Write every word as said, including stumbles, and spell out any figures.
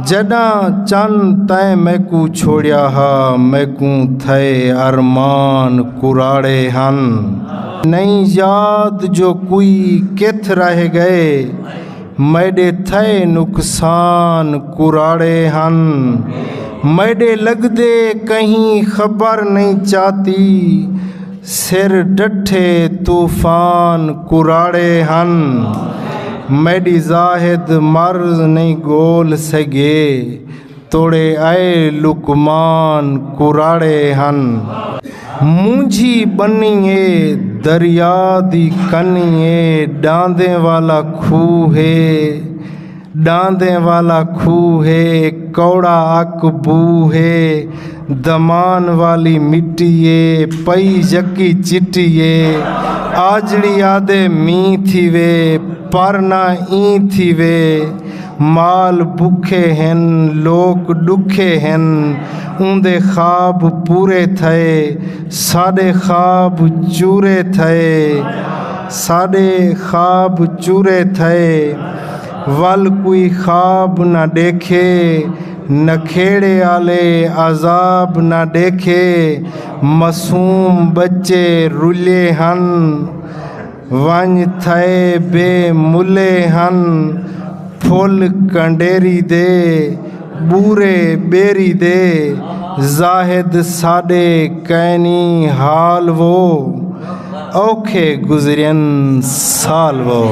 جݙاں چن تیں میکوں چھوڑیا ہا، میکوں تھئے ارمان کراڑے ہن۔ نئیں یاد جو کوئی کتھ رہ ڳئے، میݙے تھئے نقصان کراڑے ہن۔ میݙے لڳدے کہیں خبر نئیں چاتی، سر ڈٹھے طوفان کراڑے ہن۔ میݙی زاہد مرض نئیں ڳول سڳے، توڑے اے لقمان کراڑے ہن۔ مونجھی ٻنی اے، دریا دی کنی اے، ݙاندیں والا کھوہ اے، ݙاندیں والا کھوہ اے، کوڑا اک بوہ اے، دمان والی مٹی اے، پئی یکی چٹی اے۔ آجڑی آہدے مینہ تھیوے، پر نہ ایں تھیوے۔ مال بکھے ہن، لوک ݙکھے ہن، اوندے خواب پورے تھئے، ساݙے خواب چورے تھئے، ساݙے خواب چورے تھئے۔ ول کوئی خواب نہ ݙیکھے، نکھیڑے آلے عذاب نہ ݙیکھے، معصوم ٻچے رلے ہن، ونڄ تھئے بے ملے ہن۔ پھل کنڈیری دے، ٻورے ٻیری دے، زاہد ساݙے کینی حال وو، اوکھے گزرین سال وو۔